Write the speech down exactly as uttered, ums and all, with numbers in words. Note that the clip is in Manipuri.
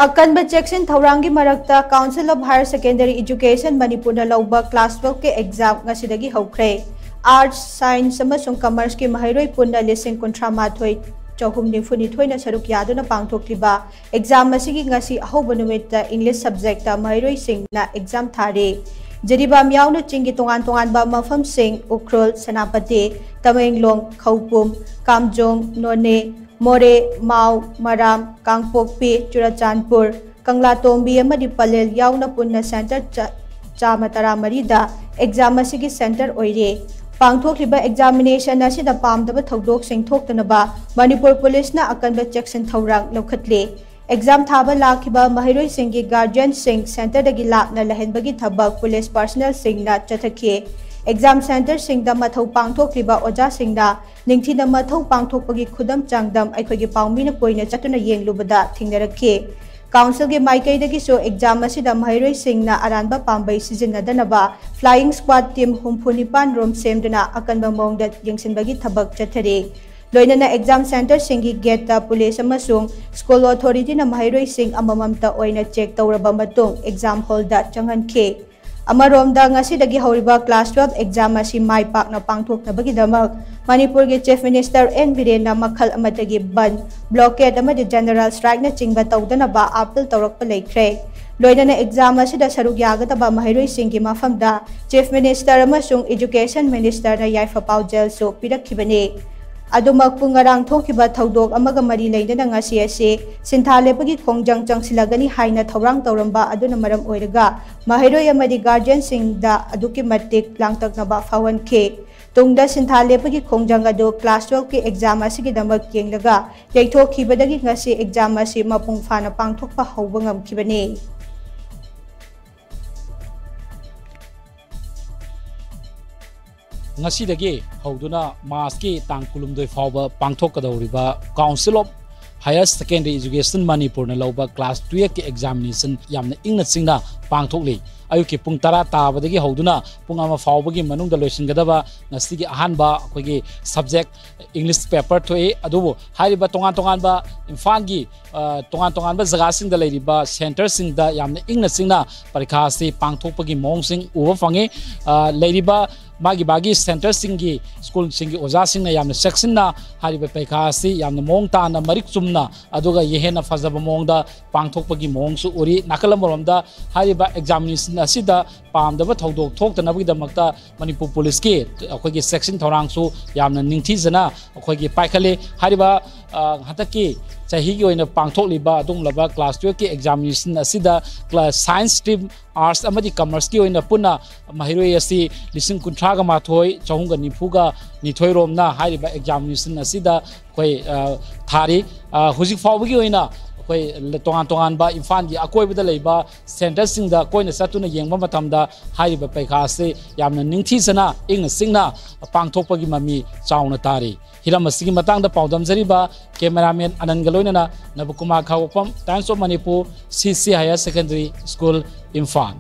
ꯑꯀꯟꯕ ꯆꯦꯛꯁꯤꯟ ꯊꯧꯔꯥꯡꯒꯤ ꯃꯔꯛꯇ Council of Higher Secondary Education ꯃꯅꯤꯄꯨꯔꯅ ꯂꯧꯕ class twelve ꯀꯤ exam ꯉꯁꯤꯗꯒꯤ ꯍꯧꯈ꯭ꯔꯦ꯫ Arts, Science ꯑꯃꯁꯨꯡ Commerce ꯀꯤ ꯃꯍꯩꯔꯣꯏ ꯄꯨꯟꯅ ꯂꯤꯁꯤꯡ ꯀꯨꯟꯊ꯭ꯔꯥ ꯃꯥꯊꯣꯏ ꯆꯍꯨꯝ ꯅꯤꯐꯨ ꯅꯤꯊꯣꯏꯅ ꯁꯔꯨꯛ ꯌꯥꯗꯨꯅ ꯄꯥꯡꯊꯣꯛꯂꯤꯕ exam ꯑꯁꯤꯒꯤ ꯉꯁꯤ ꯑꯍꯧꯕ ꯅꯨꯃꯤꯠꯇ English subject ꯇ ꯃꯍꯩꯔꯣꯏꯁꯤꯡꯅ exam ꯊꯥꯔꯦ꯫ ꯖꯤꯔꯤꯕꯥꯝ ꯌꯥꯎꯅ ꯆꯤꯡꯒꯤ ꯇꯣꯉꯥꯟ ꯇꯣꯉꯥꯟꯕ ꯃꯐꯝꯁꯤꯡ ꯎꯈ꯭ꯔꯨꯜ, ꯁꯦꯅꯥꯄꯇꯤ, ꯇꯃꯦꯡꯂꯣꯡ, ꯈꯧꯄꯨꯝ, ꯀꯥꯝꯖꯣꯡ, ꯅꯣꯅꯦ, ꯃꯣꯔꯦ, ꯃꯥꯎ, ꯃꯔꯥꯝ, ꯀꯥꯡꯄꯣꯛꯄꯤ, ꯆꯨꯔꯆꯥꯟꯄꯨꯔ, ꯀꯪꯂꯥꯇꯣꯡꯕꯤ ꯑꯃꯗꯤ ꯄꯂꯦꯜ ꯌꯥꯎꯅ ꯄꯨꯟꯅ centre ꯆꯥ-, ꯆꯥꯝꯃ ꯇꯔꯥꯃꯔꯤꯗ exam ꯑꯁꯤꯒꯤ centre ꯑꯣꯏꯔꯦ꯫ ꯄꯥꯡꯊꯣꯛꯂꯤꯕ examination ꯑꯁꯤꯗ ꯄꯥꯝꯗꯕ ꯊꯧꯗꯣꯛꯁꯤꯡ ꯊꯣꯛꯇꯅꯕ ꯃꯅꯤꯄꯨꯔ ꯄꯨꯂꯤꯁꯅ ꯑꯀꯟꯕ ꯆꯦꯛꯁꯤꯟ ꯊꯧꯔꯥꯡ ꯂꯧꯈꯠꯂꯦ꯫ Exam ꯊꯥꯕ ꯂꯥꯛꯈꯤꯕ ꯃꯍꯩꯔꯣꯏꯁꯤꯡꯒꯤ guardianꯁꯤꯡ centreꯗꯒꯤ ꯂꯥꯞꯅ ꯂꯩꯍꯟꯕꯒꯤ ꯊꯕꯛ ꯄꯨꯂꯤꯁ personnelꯁꯤꯡꯅ ꯆꯠꯊꯈꯤ꯫ Exam centreꯁꯤꯡꯗ ꯃꯊꯧ ꯄꯥꯡꯊꯣꯛꯂꯤꯕ ꯑꯣꯖꯥꯁꯤꯡꯅ ꯅꯤꯡꯊꯤꯅ ꯃꯊꯧ ꯄꯥꯡꯊꯣꯛꯄꯒꯤ ꯈꯨꯗꯝ ꯆꯥꯡꯗꯝ ꯑꯩꯈꯣꯏꯒꯤ ꯄꯥꯎꯃꯤꯅ ꯀꯣꯏꯅ ꯆꯠꯇꯨꯅ ꯌꯦꯡꯂꯨꯕꯗ ꯊꯦꯡꯅꯔꯛꯈꯤ꯫ Councilꯒꯤ ꯃꯥꯏꯀꯩꯗꯒꯤꯁꯨ exam ꯑꯁꯤꯗ ꯃꯍꯩꯔꯣꯏꯁꯤꯡꯅ ꯑꯔꯥꯟꯕ ꯄꯥꯝꯕꯩ ꯁꯤꯖꯤꯟꯅꯗꯅꯕ flying squad team ꯍꯨꯝꯐꯨ ꯅꯤꯄꯥꯟ ꯔꯣꯝ ꯁꯦꯝꯗꯨꯅ ꯑꯀꯟꯕ ꯃꯑꯣꯡꯗ ꯌꯦꯡꯁꯤꯟꯕꯒꯤ ꯊꯕꯛ ꯆꯠꯊꯔꯤ꯫ ꯂꯣꯏꯅꯅ exam centreꯁꯤꯡꯒꯤ gateꯇ ꯄꯨꯂꯤꯁ ꯑꯃꯁꯨꯡ school authorityꯅ ꯃꯍꯩꯔꯣꯏꯁꯤꯡ ꯑꯃꯃꯝꯇ ꯑꯣꯏꯅ check ꯇꯧꯔꯕ ꯃꯇꯨꯡ exam hallꯗ ꯆꯪꯍꯟꯈꯤ꯫ ꯑꯃꯔꯣꯝꯗ, ꯉꯁꯤꯗꯒꯤ ꯍꯧꯔꯤꯕ class twelve exam ꯑꯁꯤ ꯃꯥꯏ ꯄꯥꯛꯅ ꯄꯥꯡꯊꯣꯛꯅꯕꯒꯤꯗꯃꯛ ꯃꯅꯤꯄꯨꯔꯒꯤ Chief Minister ꯑꯦꯟ ꯕꯤꯔꯦꯟꯅ ꯃꯈꯜ ꯑꯃꯠꯇꯒꯤ ꯕꯟꯗ, blockade ꯑꯃꯗꯤ general strikeꯅꯆꯤꯡꯕ ꯇꯧꯗꯅꯕ appeal ꯇꯧꯔꯛꯄ ꯂꯩꯈ꯭ꯔꯦ꯫ ꯂꯣꯏꯅꯅ exam ꯑꯁꯤꯗ ꯁꯔꯨꯛ ꯌꯥꯒꯗꯕ ꯃꯍꯩꯔꯣꯏꯁꯤꯡꯒꯤ ꯃꯐꯝꯗ Chief Minister ꯑꯃꯁꯨꯡ Education Ministerꯅ ꯌꯥꯏꯐ ꯄꯥꯎꯖꯦꯜꯁꯨ ꯄꯤꯔꯛꯈꯤꯕꯅꯤ꯫ ꯑꯗꯨꯃꯛꯄꯨ, ꯉꯔꯥꯡ ꯊꯣꯛꯈꯤꯕ ꯊꯧꯗꯣꯛ ꯑꯃꯒ ꯃꯔꯤ ꯂꯩꯅꯅ ꯉꯁꯤ ꯑꯁꯤ ꯁꯤꯟꯊꯥ ꯂꯦꯞꯄꯒꯤ ꯈꯣꯡꯖꯪ ꯆꯪꯁꯤꯜꯂꯒꯅꯤ ꯍꯥꯏꯅ ꯊꯧꯔꯥꯡ ꯇꯧꯔꯝꯕ ꯑꯗꯨꯅ ꯃꯔꯝ ꯑꯣꯏꯔꯒ ꯃꯍꯩꯔꯣꯏ ꯑꯃꯗꯤ guardianꯁꯤꯡꯗ ꯑꯗꯨꯛꯀꯤ ꯃꯇꯤꯛ ꯂꯥꯡꯇꯛꯅꯕ ꯐꯥꯎꯍꯟꯈꯤ꯫ ꯇꯨꯡꯗ ꯁꯤꯟꯊꯥ ꯂꯦꯞꯄꯒꯤ ꯈꯣꯡꯖꯪ ꯑꯗꯨ class twelveꯀꯤ exam ꯑꯁꯤꯒꯤꯗꯃꯛ ꯌꯦꯡꯂꯒ ꯌꯩꯊꯣꯛꯈꯤꯕꯗꯒꯤ ꯉꯁꯤ exam ꯑꯁꯤ ꯃꯄꯨꯡ ꯐꯥꯅ ꯄꯥꯡꯊꯣꯛꯄ ꯍꯧꯕ ꯉꯝꯈꯤꯕꯅꯤ꯫ ꯉꯁꯤꯗꯒꯤ ꯍꯧꯗꯨꯅ ꯃꯥꯔꯆꯀꯤ ꯇꯥꯡ ꯀꯨꯟꯍꯨꯝꯗꯣꯏ ꯐꯥꯎꯕ ꯄꯥꯡꯊꯣꯛꯀꯗꯧꯔꯤꯕ Council of Higher Secondary Education ꯃꯅꯤꯄꯨꯔꯅ ꯂꯧꯕ class twelveꯀꯤ examination ꯌꯥꯝꯅ ꯏꯪꯅ ꯆꯤꯡꯅ ꯄꯥꯡꯊꯣꯛꯂꯤ꯫ ꯑꯌꯨꯛꯀꯤ ꯄꯨꯡ ꯇꯔꯥ ꯇꯥꯕꯗꯒꯤ ꯍꯧꯗꯨꯅ ꯄꯨꯡ ꯑꯃ ꯐꯥꯎꯕꯒꯤ ꯃꯅꯨꯡꯗ ꯂꯣꯏꯁꯤꯟꯒꯗꯕ ꯉꯁꯤꯒꯤ ꯑꯍꯥꯟꯕ ꯑꯩꯈꯣꯏꯒꯤ subject English paper ꯊꯣꯛꯏ꯫ ꯑꯗꯨꯕꯨ ꯍꯥꯏꯔꯤꯕ ꯇꯣꯉꯥꯟ ꯇꯣꯉꯥꯟꯕ ꯏꯝꯐꯥꯜꯒꯤ, ꯑ, ꯇꯣꯉꯥꯟ ꯇꯣꯉꯥꯟꯕ ꯖꯒꯥꯁꯤꯡꯗ ꯂꯩꯔꯤꯕ centreꯁꯤꯡꯗ ꯌꯥꯝꯅ ꯏꯪꯅ ꯆꯤꯛꯅ ꯄꯔꯤꯈꯥ ꯑꯁꯤ ꯄꯥꯡꯊꯣꯛꯄꯒꯤ ꯃꯑꯣꯡꯁꯤꯡ ꯎꯕ ꯐꯪꯉꯤ꯫ ꯑ, ꯂꯩꯔꯤꯕ ꯃꯥꯒꯤ ꯃꯥꯒꯤ centreꯁꯤꯡꯒꯤ, schoolꯁꯤꯡꯒꯤ ꯑꯣꯖꯥꯁꯤꯡꯅ ꯌꯥꯝꯅ ꯆꯦꯛꯁꯤꯟꯅ ꯍꯥꯏꯔꯤꯕ ꯄꯔꯤꯈꯥ ꯑꯁꯤ ꯌꯥꯝꯅ ꯃꯑꯣꯡ ꯇꯥꯅ, ꯃꯔꯤꯛ ꯆꯨꯝꯅ, ꯑꯗꯨꯒ ꯍꯦꯟꯅ ꯐꯖꯕ ꯃꯑꯣꯡꯗ ꯄꯥꯡꯊꯣꯛꯄꯒꯤ ꯃꯑꯣꯡꯁꯨ ꯎꯔꯤ꯫ ꯅꯥꯀꯜ ꯑꯃꯔꯣꯝꯗ ꯍꯥꯏꯔꯤꯕ examination ꯑꯁꯤꯗ ꯄꯥꯝꯗꯕ ꯊꯧꯗꯣꯛ ꯊꯣꯛꯇꯅꯕꯒꯤꯗꯃꯛꯇ ꯃꯅꯤꯄꯨꯔ ꯄꯨꯂꯤꯁꯀꯤ ꯑꯩꯈꯣꯏꯒꯤ ꯆꯦꯛꯁꯤꯟ ꯊꯧꯔꯥꯡꯁꯨ ꯌꯥꯝꯅ ꯅꯤꯡꯊꯤꯖꯅ ꯑꯩꯈꯣꯏꯒꯤ ꯄꯥꯏꯈꯠꯂꯤ꯫ ꯍꯥꯏꯔꯤꯕ, ꯑ, ꯍꯟꯗꯛꯀꯤ ꯆꯍꯤꯒꯤ ꯑꯣꯏꯅ ꯄꯥꯡꯊꯣꯛꯂꯤꯕ ꯑꯗꯨꯒꯨꯝꯂꯕ class twelveꯀꯤ examination ꯑꯁꯤꯗ class science stream, arts ꯑꯃꯗꯤ commerceꯀꯤ ꯑꯣꯏꯅ ꯄꯨꯟꯅ ꯃꯍꯩꯔꯣꯏ ꯑꯁꯤ ꯂꯤꯁꯤꯡ ꯀꯨꯟꯊ꯭ꯔꯥꯒ ꯃꯥꯊꯣꯏ ꯆꯍꯨꯝꯒ ꯅꯤꯐꯨꯒ ꯅꯤꯊꯣꯏ ꯔꯣꯝꯅ ꯍꯥꯏꯔꯤꯕ examination ꯑꯁꯤꯗ ꯑꯩꯈꯣꯏ, ꯑ, ꯊꯥꯔꯤ꯫ ꯑ, ꯍꯧꯖꯤꯛ ꯐꯥꯎꯕꯒꯤ ꯑꯣꯏꯅ ꯑꯩꯈꯣꯏ ꯇꯣꯉꯥꯟ ꯇꯣꯉꯥꯟꯕ ꯏꯝꯐꯥꯜꯒꯤ ꯑꯀꯣꯏꯕꯗ ꯂꯩꯕ centreꯁꯤꯡꯗ ꯀꯣꯏꯅ ꯆꯠꯇꯨꯅ ꯌꯦꯡꯕ ꯃꯇꯝꯗ ꯍꯥꯏꯔꯤꯕ ꯄꯔꯤꯈꯥ ꯑꯁꯤ ꯌꯥꯝꯅ ꯅꯤꯡꯊꯤꯖꯅ, ꯏꯪꯅ ꯆꯤꯛꯅ ꯄꯥꯡꯊꯣꯛꯄꯒꯤ ꯃꯃꯤ ꯆꯥꯎꯅ ꯇꯥꯔꯤ꯫ ꯍꯤꯔꯝ ꯑꯁꯤꯒꯤ ꯃꯇꯥꯡꯗ ꯄꯥꯎꯗꯝꯖꯔꯤꯕ cameraman ꯑꯅꯟꯒ ꯂꯣꯏꯅꯅ ꯅꯕꯀꯨꯃꯥꯔ ꯈꯥꯉꯕꯣꯛꯐꯝ, Times of Manipur, C C Higher Secondary School, Imphal.